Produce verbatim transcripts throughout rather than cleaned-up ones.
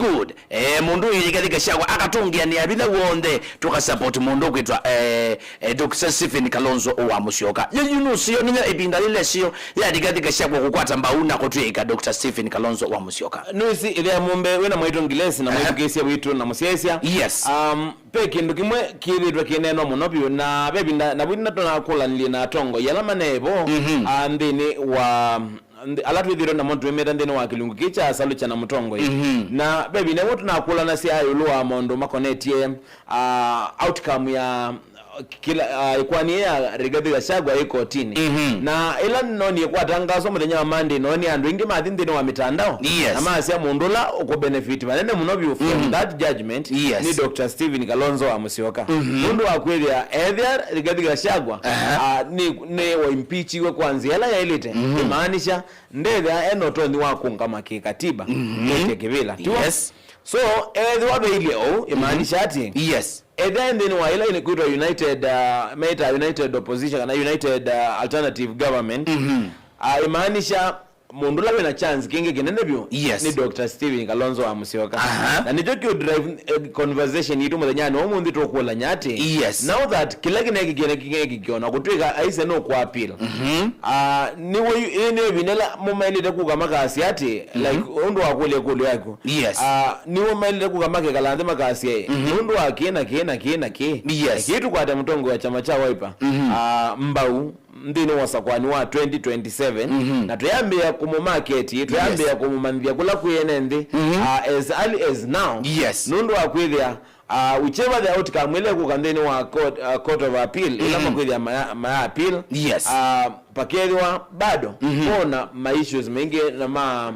Good. Eh, mũndũ ũyũ Rigathi Gachagua akatũngĩanĩa vinya w'onthe, tũkasupport mũndũ ũkwĩtwa, eh, eh, Doctor Stephen Kalonzo wa Musyoka. Yu, yu nũseo nĩyo ĩvinda lĩla ĩseo ya Rigathi Gachagua kũkwata mbau na kũtw'ĩĩka Doctor Stephen Kalonzo wa Musyoka. Nũĩsĩ ĩthĩa mũmbe wĩna mwaitũ Ngilesi na Aha. mwĩthukĩĩsya witũ na mũsyaĩĩsya. Yes. Um, ve kĩndũ kĩmwe kĩthĩtwe kĩneenwa mũno vyũ, na ve vinda na vinda tũnakũlanilye na atongoi ala manevo Mhm. ah, nthĩnĩ wa nth- ala twĩthĩtwe namo twĩmĩte nthĩnĩ wa kĩlungu kĩĩ kya Asalu kya na mũtongoi. Mhm. Na ve vinda ĩmwe tũnakũlanasya ĩũlũ wa maũndũ makonetye ah, outcome ya kĩla ah, ĩkoani ya Rigathi Gachagua ĩ kotini. Mhm. Na ĩla nonie kwatangaswa mũthenya wa Monday, nonie andũ aingĩ mathi nthĩnĩ wa mitandao Yes. na maasya mũndũ ũla ũkũ benefit vanene mũno vyũ from Mhm. that judgment Yes. nĩ Doctor Stephen Kalonzo wa Musyoka. Mhm. Nũndũ wa kwĩthĩa ethĩa Rigathi Gachagua Aha. ah, nĩ, nĩ waimpichiwe kwa nzĩa ĩla yaĩlĩte, Mhm. ĩmaanisha ndethĩa ena ũtonyi wa kũngama kĩkatiba Mhm. kĩtye kĩvĩla. Tiw'o? Yes. So ethĩwa veilye ũu, ĩmaanisha atĩ Yes. ethĩa nthĩnĩ wa ĩla ĩnĩ kwĩtwa United, uh, meta United Opposition kana United uh, Alternative Government, Mhm. uh, ĩmaanisha mũndũ ũla wĩna chance kĩngĩ kĩnene vyũ Yes. nĩ Doctor Stephen Kalonzo wa Musyoka. Aha. Na nĩkyo kĩũ drive eh, conversation yitũ mũthenyanĩ wa ũmũnthĩ tũkũlany'a atĩ Yes. now that kĩla kĩnekĩkie na kĩngĩ kĩkĩona kũtwĩka aise nũkũ appeal. Mhm. Ah, nĩw'o yu- ĩĩ nĩ ĩvinda ĩla mũmaĩlĩte kuka makasya atĩ like ũndũ wa kũlya ĩkũlyo yaku Yes. Ah, nĩw'o maĩlĩte kuka makekala nthĩ makasya ĩ Mhm. nũndũ wa kĩĩ na kĩĩ na kĩĩ na kĩĩ Yes. kĩĩ tũkwate mũtongoi wa kyama kya Wiper Mhm. ah, mbau nthĩnĩ wa ũsakwani wa twenty twenty-seven Mhm. na twĩambĩĩa kũmũmaketi twĩambĩĩa kũmũmanyĩthya kũla kwĩ ene nthĩ Mhm. ah, as early as now Yes. nũndũ wa kwĩthĩa uh, whichever the outcome ĩla ĩkũka nthĩnĩ wa court, uh, court of appeal ĩla Mhm. makwĩthĩa maya, maya appeal Yes. uh, pakethĩwa bado Mhm. kona ma issues maingĩ na ma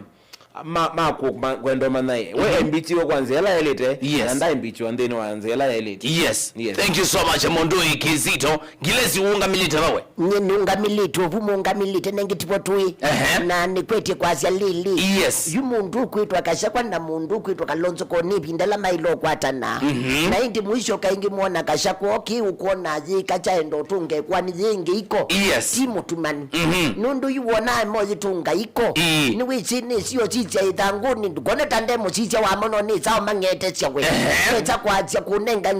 ma, ma, ku- ma kwenda ũmanya we Mhm. embichiwe kwa nzĩa ĩla yaĩlĩte Yes. na ndaimbichiwa nthĩnĩ wa nzĩa ĩla yaĩlĩte Yes. Yes. Thank you so much, Mondui Kizito. Ngilesi ũngamĩlĩte vawe? Nyie nĩũngamĩlĩte ũvu mũngamĩlĩte nengĩ tivo tũĩ Ehe. na nĩkwetye kwasya lĩlĩ Yes. yu mũndũ ũkwĩtwa Kashakwa na mũndũ ũkwĩtwa Kalonzo ko nĩ ĩvinda la maĩle ũkwatana Mhm. na ĩndĩ mũisyo kaingĩ mwona Kashakwa oki ũkwona yĩka kyaenda ũtũnga ĩkwani yĩngĩ iko Yes. ti mũtumanu Mhm. nũndũ yu wona moyĩtũnga iko Ĩĩ. nĩwĩsĩ nĩsio sisya ĩthangũnĩ ndũkone ta ndemũsisya wa mũno nĩ sawa mang'etesya we Ehe. esa kwasya kũnenga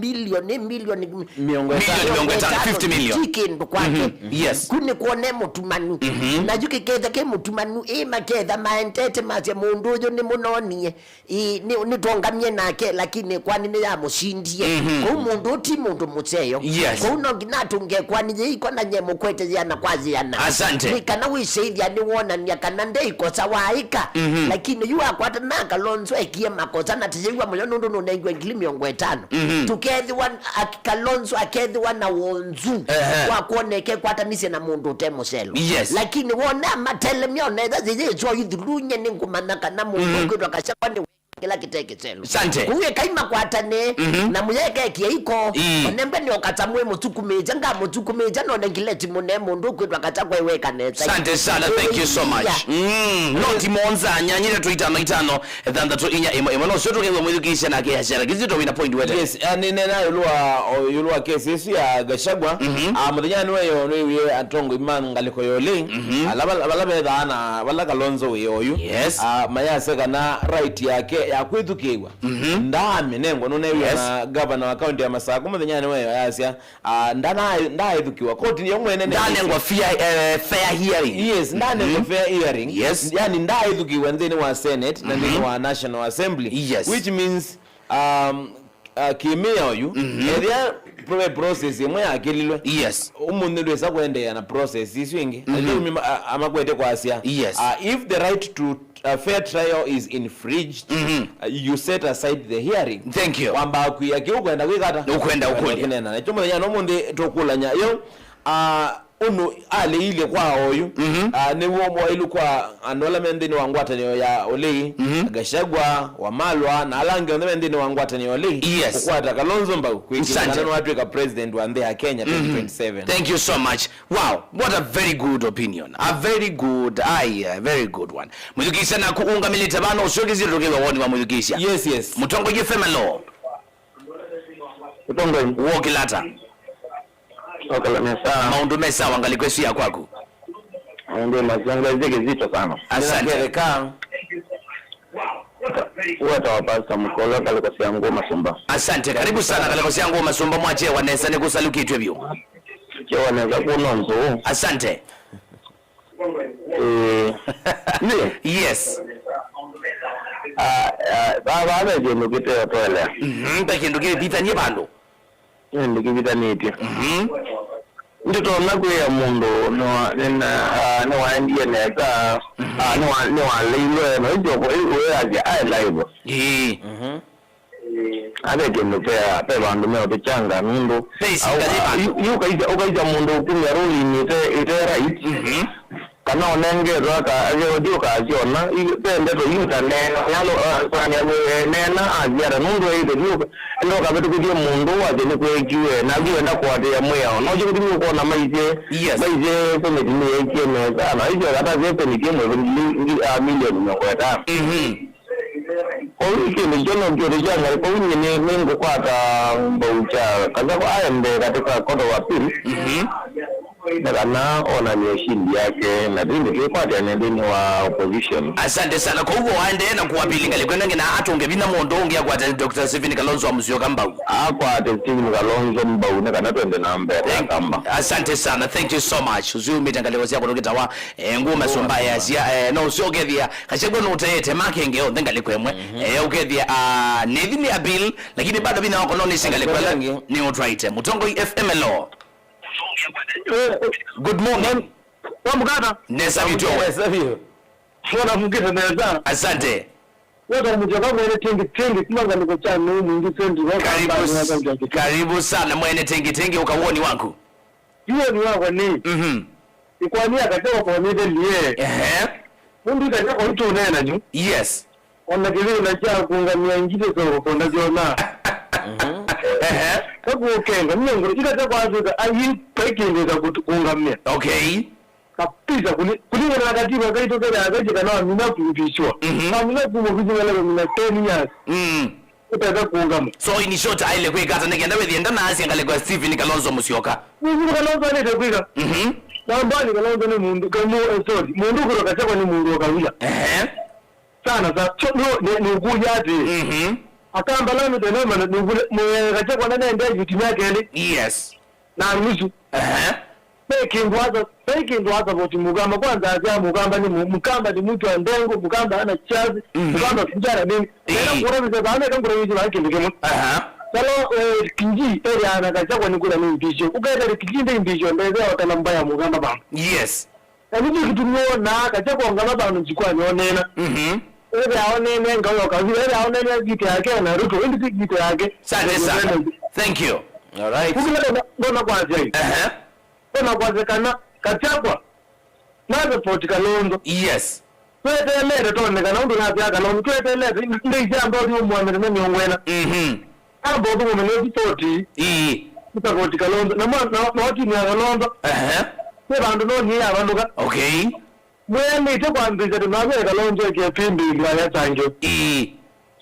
milioni milioni mĩongo Milioni mĩongo ĩtano, fifty million. Ti kĩndũ kwake. Mhm, yes. Ku nĩ kwone mũtumanu. Mhm. Na yu kĩketha kĩ mũtumanu, ĩ maketha maendete masya mũndũ ũyũ nĩ mũnonie. Ĩ, nĩ, nĩ twongamie nake, lakini kwani nĩ yamũcindie. Mhm. Kũu mũndũ ũti mũndũ mũseo. Yes. Kũu no nginya atũnge kwani yĩiko na nye mũkwete yĩana kwa yĩana. Asante. Nĩ kana wĩsĩithya nĩ wonania kana ndeikosa waĩka. Mhm. Lakini yu akwata na Kalonzo ekie makosa na tĩyĩw'a mũyo nũndũ nũnengiwe ngili mĩongo ĩtano. Mhm. Tũkethĩwa ak- Kalonzo akethĩwa na wonzu Ehe. wa kwoneka ekwatanisye na mũndũ ũte mũselo. Yes. Lakini wona matelemya onetha yĩyĩswa ithulunye nĩngũmanya kana mũndũ Mhm. ũkwĩtwa Gachagua nĩ kĩla kĩte kĩselo. Sante. Kũu ekai makwatane Mhm. na mũyeke ekie iko Ii. Onembe nĩ okata mwĩ mũtukumĩte ngamũtukumĩte none ngileti mũne mũndũ ũkwĩtwa Gachagua eweka nesa. Sante sana, thank you so much. Yeah. Mm, noti monza nyanya itatu itano itano thanthatũ inya ĩmwe ĩmwe. No sio tũkethwa mwĩthukĩĩsya nake yacera. Kizito wĩna point wete. Yes, ah, nĩ nena yũlũ wa, o, yũlũ wa kesi ĩsu ya Gachagua. Mhm. Ah, mũthenya nĩwe yo nĩwie atongoi ma ngalĩko ya ũlei. Mhm. Ala vala vala vethaa na vala Kalonzo wĩ oyu. Yes. Ah, mayasya kana right yake ya kwĩthukĩĩw'a. Mhm. Ndaamĩnengwa nũneew'a Yes. na gavana wa kaunti ya Masaku mũthenya nĩwe yo yasya. Ah, ndana- ndaaĩthukĩwa koti yo mwene nĩ Ndanengwa fair, eh, fair hearing. Yes, ndanengwa Mhm. fair hearing. Yes. Yani ndaaĩthukĩwa nthĩnĩ wa Senate na nthĩnĩ Mhm. wa National Assembly. Yes. Which means um, uh, kĩmĩa oyu Mhm. ethĩa pro- process ĩmwe yakĩlilwe. Yes. Ũmũnthĩ ndwĩsa kũendeea na process isu ingĩ. Mhm. Ethĩa umi ma- a- amakwete kwasya. Yes. Uh, if the right to a fair trial is infringed, Mhm. uh, you set aside the hearing. Thank you. Wambaa kwia kĩu kwenda kwĩka ata? Ũkwenda ũkũlya. Kũneena. Nakyo mũthenya no mũnthĩ tũkũlany'a yo, ah, ũndũ alĩilye kwa oyu, Mhm. ah, nĩw'o mwailu kwa andũ ala me nthĩnĩ wa ngwatanĩo ya ũlei, Mhm. Gachagua, Wamalwa, na ala angĩ onthe me nthĩnĩ wa ngwatanĩo ya ũlei, Yes. kũkwata Kalonzo mbau, kwĩkĩla Asante. kana nĩwatw'ĩka president wa nthĩ ya Kenya Mhm. twenty twenty-seven. Thank you so much. Wow, what a very good opinion. A very good, ai, a very good one. Mwĩthukĩĩsya naku ũngamĩlĩte vano ũsyokesie tũkĩthwa woni wa mwĩthukĩĩsya. Yes, yes. Mũtongoi F M, hello. Mũtongoi. Wokĩla ata? Okala nesa. Maũndũ me sawa ngalĩko ĩsu ya kwaku. Maũndũ masangazia kĩzito sana. Asante. Nĩnakereka. Wetawa Pastor Mukolo, ngalĩko sya Ngũũ Masũmba. Asante, karibu sana ngalĩko sya Ngũũ Masũmba, mwakyewa nesa, nĩkũsalukĩtw'e vyũ. Kyewa nesa kũno nzũũ. Asante. Eh, nĩ? Yes. Ah, ah, vava ve kĩndũ kĩteũtwelea. Mhm, ve kĩndũ kĩvithanie vandũ. Nĩ ndĩkĩvitanĩtye. Mhm. Ndĩtonya kwĩa mũndũ nĩwa-, nĩna-, ah, nĩwaendie nesa, ah, nĩwa-, nĩwaleilwe, na ũcio wĩasya aĩ laivu. Ĩĩ. Mhm. Ave kĩndũ pe, pe vandũ meũtũkyanga nũndũ. Pe isinga yĩ vandũ. Yu, yu ũkaisya, ũkaisya mũndũ kumya rũlinĩ ĩte, ĩte right. Mhm. Kana ũnengetwe aka-, ake ũthi ũkasyona, i-, ve ndeto iũtaneena, yalo, ah, kwani amwĩe neena asyata, nũndũ eĩthe nĩ ũka-, enda ũkavĩtũkĩthye mũndũ wasya nĩkwĩkiwe, naku wenda kũatĩĩa mwĩao. Nokyo kĩtumi ũkwona maisye, yes, maisye seneti nĩyeekie nesa, na aisye katasye seneti ĩmwe ngi-, ngi-, ah, milioni mĩongo ĩtano. Mhm. Kwoou kĩndũ kyo nokyo kĩngĩ kya ngai, kwoou nyie nĩ, nĩngũkwata mbau kya Gachagua aendee katika court of appeal. Mhm. Na kana onanie ushindi yake, na twĩndĩ twĩkwatĩane nthĩnĩ wa opposition. Asante sana. Kwa hivyo waendee na kuapili ngalĩko ĩno ngina atũnge vinya mũndũ ũngĩ akwate Doctor Stephen Kalonzo wa Musyoka mbau. Akwate Stephen Kalonzo mbau nĩ kana twende na mbee na kamba. Asante sana. Thank you so much. Ũsu umĩte ngalĩko sya kũndũ kĩtawa, eh, Ngũũ Masũmba yasya, eh, no ũsyo ũkethĩa Gachagua nũteete makenge onthe ngalĩko ĩmwe. Mhm. Eh, ũkethĩa, ah, nĩthi nĩ appeal, lakini bado vinya wako no nĩsĩ ngalĩko ĩla nĩ ũtwaĩte. Mũtongoi F M, hello. Eh, good morning. Wamũkata? Nesa vitũ. Nesa vyũ. Sona mukite nesa. Asante. Weta Musyoka mwene tingi tingi, kuma ngalĩko kya Nũũ Mwingĩ Central, karibu, karibu sana mwene tingi tingi, ukawoni waku. Woni wakwa nĩ, mhm, ĩkoani ya Gachagua konĩte lie. Ehe. Nũndũ Gachagua ũtũneena yu. Yes. O na kĩthĩna kya kũngamĩa ngitĩ soko kona kyona. Mhm. Ehe. Kakũkenga, nĩ ngoro, ila Gachagua asũka, ayi, kai kĩndũ kya kũtu-, kũngamĩa. Okay. Kabisa, kuli-, kulingana na katiba kaitũ kethĩa kaitũ kana wamina kumbishwa. Mhm. Wamina kuma ofisi wala wamina ten years. Mm. Ũtata kũngama. So in short, aile kwĩka ata nĩ kenda wĩthĩe ndanaasya ngalĩko ya Stephen Kalonzo Musyoka? Nĩ Kalonzo alĩte kwĩka. Mhm. Na mbali Kalonzo nĩ mũndũ, kamu, eh, sorry, mũndũ kũtoka Gachagua nĩ mũndũ wa kawia. Ehe. Sana, sa-, so, no, nĩ, nĩ ũkũlya atĩ. Mhm. Akamba la mĩtene mana nĩ ũkũlya, mwe Gachagua na nende yuti yake nĩ. Yes. Na nusu. Ehe. Ve kĩndũ asa, ve kĩndũ asa voti Mukamba, kwanza asya Mukamba nĩ mu-, Mukamba nĩ mtu wa ndengo, Mukamba ana chazi, mhm, Mukamba sijara nini. Ĩĩ. Nenda ngũra vise vana, eka ngũra vise vana kĩndũ kĩmwe. Aha. Salo, eh, Kingi, eri ana Gachagua nĩ kũla nĩ impeach. Ũkaetele Kingi nde impeach, ndeze otala mbaya Mukamba bana. Yes. Na nĩkyo kĩtumi wonaa Gachagua ongama vandũ njikwani oneena. Mhm. Ethĩawa oneene ngayo kavira, ethĩawa oneene ngito yake na Ruto, ĩndĩ ti ngito yake. Asante sana. Thank you. All right. Kukila ndona, ndona kwasya ĩ. Ehe. Ndona kwasya kana Gachagua na support Kalonzo. Yes. Tweteelete tone kana ũndũ nasya Kalonzo, tweteelete ndeisya andũ ũthi ũmũanĩte na mĩongo ĩna. Mhm. Amba ũthũkũme nĩ sipoti. Ĩĩ. Kusapoti Kalonzo. Na mwa-, na, na timu ya Kalonzo. Ehe. Nĩ vandũ no niĩ yavalũka. Okay. Mwĩanĩte kwambĩĩsya tũnavya Kalonzo eke pĩmbĩ ĩlĩ ayasangĩwe. Ĩĩ.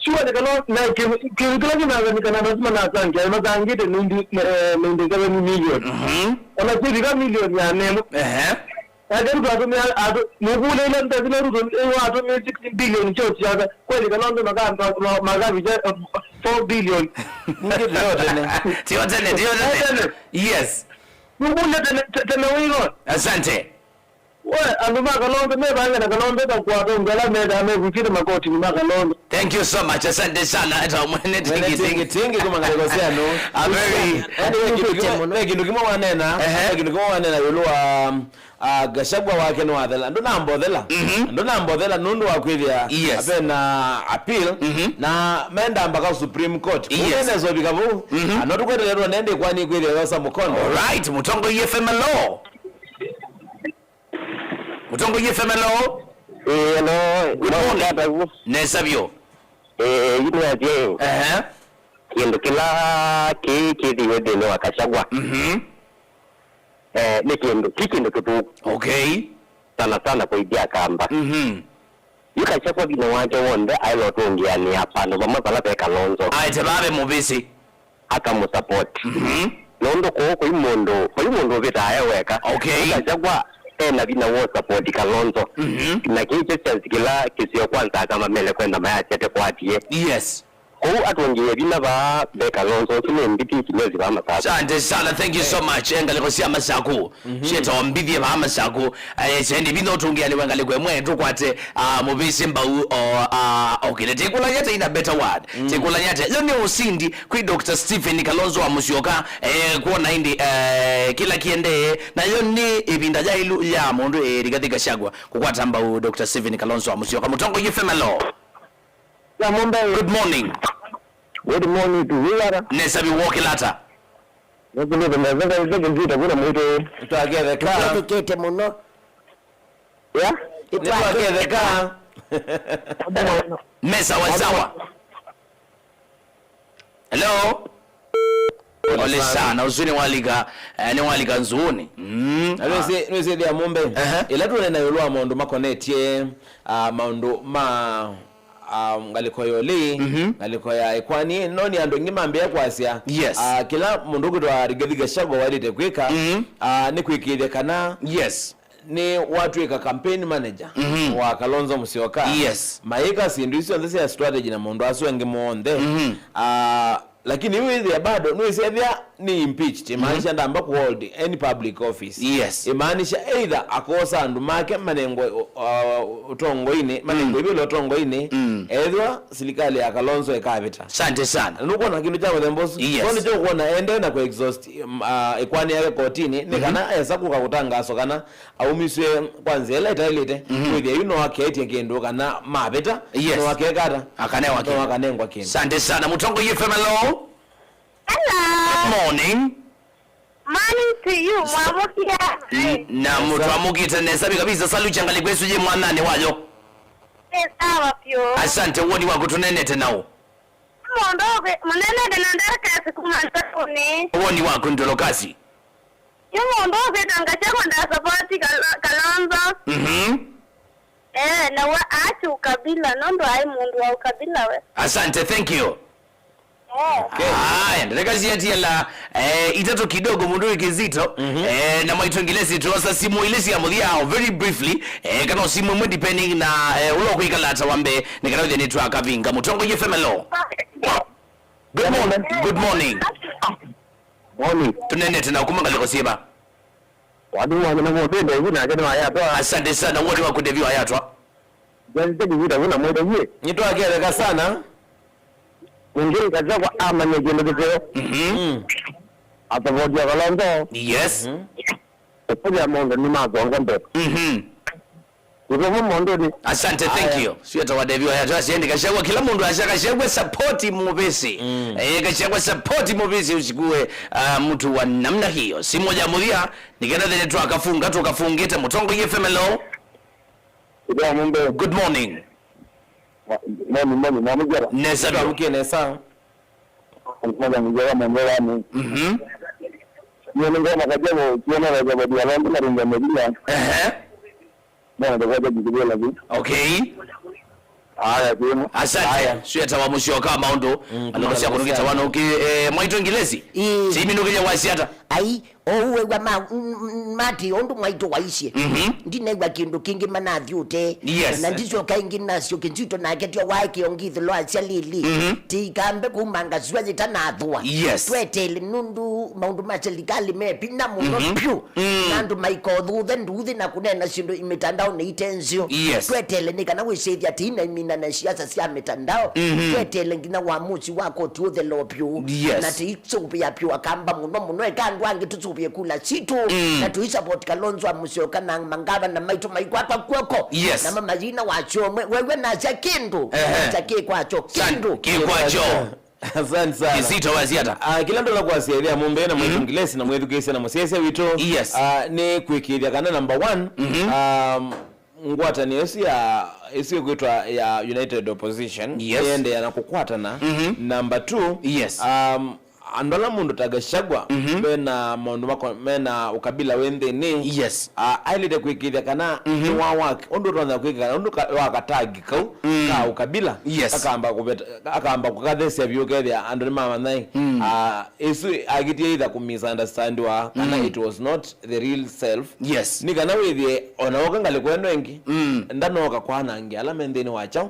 Sure nĩ Kalonzo, na kĩ-, kĩndũ kĩla kĩnathanĩkana lazima nasangĩa, masangĩte ninety, eh, ninety seven million. Mhm. Ona kĩvika milioni ya nemo. Ehe. Ake Ruto atumia atu, mukule ile mtazina Ruto, eh, atumia sixty billion cho siasa. Kweli Kalonzo maka-, ma-, ma-, makavicha, eh, four billion. Ndio tene. Tio tene, tio tene. Tene. Yes. Mukule tene, te-, tene wino. Asante. We, andũ ma Kalonzo, me vange na Kalonzo ta kwa tongo, ala me, me vukire makoti ni ma Kalonzo. Thank you so much. Asante sana. Hata mwene tingi tingi. Tingi tingi kuma ngalĩko syanu. A very. Anyway, kĩndũ kĩmwe, mũno. Kĩndũ kĩmwe wanena, ehe, kĩndũ kĩmwe wanena yulu wa, um, ah, Gachagua wake nĩ wathela. Ndũnambothela. Mhm. Ndũnambothela nũndũ wa kwĩthĩa. Yes. Ape na appeal. Mhm. Na menda mpaka Supreme Court. Yes. Ũnene zobika vau. Mhm. Ah, no tũkwetelela nende kwani kwĩthĩa yosa mũkondo. All right, Mũtongoi F M, hello. Mũtongoi F M, hello. Eh, hello. Good morning. Nesa vyũ. Eh, yu nĩ atie. Ehe. Kĩndũ kĩla kĩ kĩthiwe nthĩnĩ wa Gachagua. Mhm. Eh, nĩ kĩndũ, ti kĩndũ kĩthũku. Okay. Sana sana kwa ithyĩ Akamba. Mhm. Yu Gachagua vinya wake w'onthe aĩle ũtũngĩanĩa vandũ vamwe vala ve Kalonzo. Aete vave mũvĩsĩ. Akamũsupport. Mhm. Nũndũ kũu kwĩ mũndũ, kwĩ mũndũ ũvĩtaa e weka. Okay. Yu Gachagua, e na vinya wa support Kalonzo. Mhm. Na kĩĩ kyo chance kĩla kĩseo kwanza akamamele kwenda mayasya te kwatie. Yes. Kwoou atwongĩe vinya vaa ve Kalonzo, ũsu nĩ mbiti kinyozi vaa Masaku. Asante sana, thank you so much. Eh, ngalĩko sya Masaku. Mhm. Syĩtawa mbithie vaa Masaku. Eh, syendi vinya ũtũngĩanĩwe ngalĩko ĩmwe, tũkwate, ah, mũvĩsĩ mbau o, ah, okĩle. Tĩkũlany'a ata in a better word. Mm. Tĩkũlany'a ata. Yo nĩ ũsindi kwĩ Doctor Stephen Kalonzo wa Musyoka, eh, kuona ĩndĩ, eh, kĩla kĩendee. Na yo nĩ ĩvinda yailu ya mũndũ, eh, Rigathi Gachagua kũkwata mbau Doctor Stephen Kalonzo wa Musyoka. Mũtongoria F M, hello. Ya Mombe. Good morning. Good morning to you, Yara. Nesa vi wokilata. Nĩkũlĩte nesa, nesa, nesa, nesa, kuna mwĩtũ. Twaketheka. Twaketheka mũno. Ya? Nĩtwaketheka. Mesa wa sawa. Hello? Ole sana, ũsu nĩ walika, eh, nĩ walika nzũnĩ. Mm. Na nĩwĩsĩ, nĩwĩsĩ thĩa Mombe. Ehe. Ĩla tũnena ĩũlũ wa maũndũ makonetye, ah, maũndũ ma, ah, ngalĩko ya ũlei, mhm, ngalĩko ya ĩkwani, no nĩ andũ aingĩ mambĩĩa kwasya, yes, ah, kĩla mũndũ ũkwĩtwa Rigathi Gachagua waĩlĩte kwĩka, mhm, ah, nĩ kwĩkĩĩthya kana, yes, nĩ watw'ĩka campaign manager, mhm, wa Kalonzo Musyoka. Yes. Maĩka syĩndũ isu syonthe sya strategy na maũndũ asu angĩ monthe. Mhm. Ah, lakini yu ĩthĩa bado nĩwĩsethĩa nĩ impeached, imaanisha, mhm, ndamba ku hold any public office. Yes. Imaanisha either akosa andũ make manengwe, uh, ũtongoinĩ, manengwe, mm, ivĩla ũtongoinĩ, mm, ethĩwa silikalĩ ya Kalonzo ĩkavĩta. Asante sana. Na nũkwona kĩndũ kya mũthemba ũsu? Yes. So nĩkyo ũkwona ende na ku exhaust, um, uh, ĩkwani yake kotinĩ, nĩ, mhm, kana esa kũka kũtangaso kana aumisw'e kwa nzĩa ĩla ĩtaĩlĩte, mhm, kwĩthĩa yu no aketye kĩndũ kana mavĩta, yes, no akeka ata? Akanengwa kĩndũ. No akanengwa kĩndũ. Asante sana. Mũtongoria F M, hello? Hello. Good morning. Morning to you, mwamũkĩa. N-, na mũtwamũkĩte nesa vi kabisa. Salu changali kwesu ye mwanani wayo. Nĩ sawa vyũ. Asante, woni waku tũnenete nao. Mũndũ ũkwĩ-, mũnenete na Dorcas kuma Nzakuni. Woni waku Dorcas. Yu mũndũ ũkwĩtwa Gachagua ndasapoti Kalo-, Kalonzo. Mhm. Eh, na wa achu kabila, nũndũ aĩ mũndũ wa ukabila we. Asante, thank you. Eh. Okay. Haya, ndereka ziatiela, eh, itatu kidogo, mũndũ wĩ kĩzito. Mhm. Eh, na mwaitũ ngilesi tuosa simu ile cia mũthia, very briefly. Eh, kana simu ĩmwe depending na, eh, ũla ũkwĩkala ata wa mbee, nĩ kana ũthĩe nĩtwakavinga. Mũtongoria F M, hello. Good morning. Good morning. Morning. Tũnenete na kuma ngalĩko syĩva? Watu mwana na motenda hivi na akena wayatwa. Asante sana, wote wa kudeviwa yatwa. Jazite kivita kuna mwenda yie. Nĩtwakereka sana. Mungiri kaza kwa amanya kĩndũ kĩseo. Mhm. Mm. Atavotia Kalonzo. Yes. Mhm. Kuja mondo ni mazongo mbe. Mhm. Nĩvo mũndũnĩ. Asante, thank you. Sio ta wadeviwa ya twasi endi Gachagua, kila mũndũ asya Gachagua support mũvĩsĩ. Mm. Eh, Gachagua support mũvĩsĩ, usikuwe, ah, mtu wa namna hiyo. Simu ya mũthia, nĩ kana thĩnĩ twakafunga, tũkafungĩte. Mũtongoria F M, hello. Good morning. Moni, moni, moni, moni. Nesa. Twamukie nesa. Moni, moni, moni. Mhm. Nĩ ngona Gachagua, kiona Gachagua ndio anaanza kuringa Medina. Ehe. Mwana ndio kwa jikibela tu. Okay. Haya, timu. Asante. Haya. Sweta wa Musyoka maũndũ. Mm, alikosia kunukita wano. Okay, eh, mwaitũ ngilesi. Ii. Simi nukija wasiata. Ai, ouwew'a ma, m-, m-, mati ũndũ mwaitũ waisye. Mhm. Ndinew'a kĩndũ kĩngĩ manathiũte. Yes. Na ndicoka ĩngĩ nasyo kĩnzito nake tio wae kĩongithĩlo asya lili. Mhm. Tiikambe kumanga sua yĩtanathũa. Yes. Twetele nũndũ maũndũ ma serikali me vinya mũno, mhm, vyũ. Mm. Na andũ maikothuthe nduthi na kũneena syĩndũ imitandao nĩ ite nzeo. Yes. Twetele nĩ kana wĩsĩthya tĩina imina na siasa sya mitandao. Mhm. Twetele nginya wamusi wa koti ũthelo vyũ. Yes. Na tĩisũvĩa vyũ akamba mũno mũno, eka andũ angĩ tũsũvĩe kula sitũ. Mm. Na tũisapoti Kalonzo a Musyoka na mangavana maitũ maikwatwa kw'oko. Yes. Namo mayina wasyomwe wewe nasya kĩndũ. Ehe. Nasya kĩkwakyo. San-, kĩndũ. Kĩkwakyo. Asante sana. Kizito waziata. Ah, kila ndola kwa sia ya Mombe na, mhm, mwetu Ngilesi na mwetu Kesi na Musese wito. Yes. Ah, ni kwikithia kana number one. Mhm. Um, ngwatanĩo ĩsu ya, ĩsu ĩkwĩtwa ya United Opposition. Yes. Ĩendeea na kũkwatana. Mhm. Number two. Yes. Um, andũ ala mũndũ ta Gachagua, mhm, mena maũndũ mako-, mena ũkabila wĩ nthĩnĩ. Yes. Ah, ailĩte kwĩkĩĩthya kana, mhm, nĩ wa waki, ũndũ ũtonya kwĩkĩka, ũndũ ka-, wa katagi kau, mm, ka ukabila, Yes. akamba kũveta, akamba kũkathesya vyũ kethĩa andũ nĩmamanya ĩ, ah, ĩsu akitie either kũmisunderstandiwa kana it was not the real self. Yes. Nĩ kana wĩthĩe ona oka ngalĩko ĩno ĩngĩ, ndanooka kwanangia ala me nthĩnĩ wa kyaũ,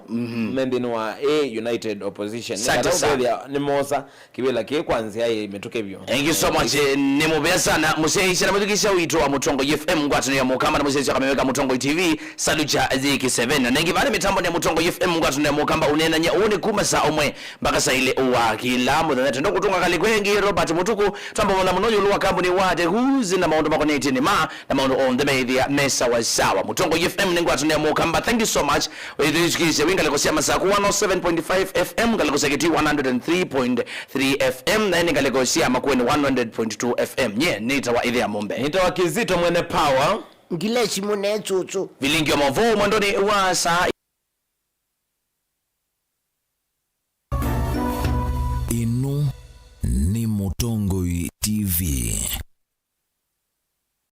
me nthĩnĩ wa ĩ united opposition. Nĩ Asante kana sana. ũkethĩa nĩmosa kĩvĩla kĩĩ kwa nzĩa yĩ mĩtũkĩ vyũ. Thank you so much. Eh, nĩ mũvea sana mũsyaĩĩsya na mwĩthukĩĩsya witũ wa Mũtongoi F M ngwatanĩo ya Mũkamba na mũsyaĩĩsya wa kameme ka Mũtongoi T V, Salucha Ziki seven. Na nengĩ vale mĩtambonĩ ya Mũtongoi F M ngwatanĩo ya Mũkamba ũneenany'a ũũ nĩ kuma saa ũmwe mpaka saa ilĩ wa kĩla mũthenya. Twenda kũtũnga kalĩko ĩngĩ Robert Mũtuku, twamba mũno mũno ĩũlũ wa kambuni wa Teguzi na maũndũ makonetye nĩ ma na maũndũ onthe meĩthĩa me sawa sawa. Mũtongoi F M nĩ ngwatanĩo ya Mũkamba. Thank you so much. Wĩthukĩĩsya wĩ ngalĩko sya Masaku one oh seven point five F M, ngalĩko sya Kitui one hundred and three point three F M, na nĩ ngalĩko sya Makueni one hundred point two F M. Nye nĩtawa Ĩthĩa Mũmbe. Nĩtawa Kizito Mwene Power. Ngilesi mũnee tsũtsũ. Vilingi wa maũvoo mwendonĩ wa saa Ĩno nĩ Mũtongoi T V.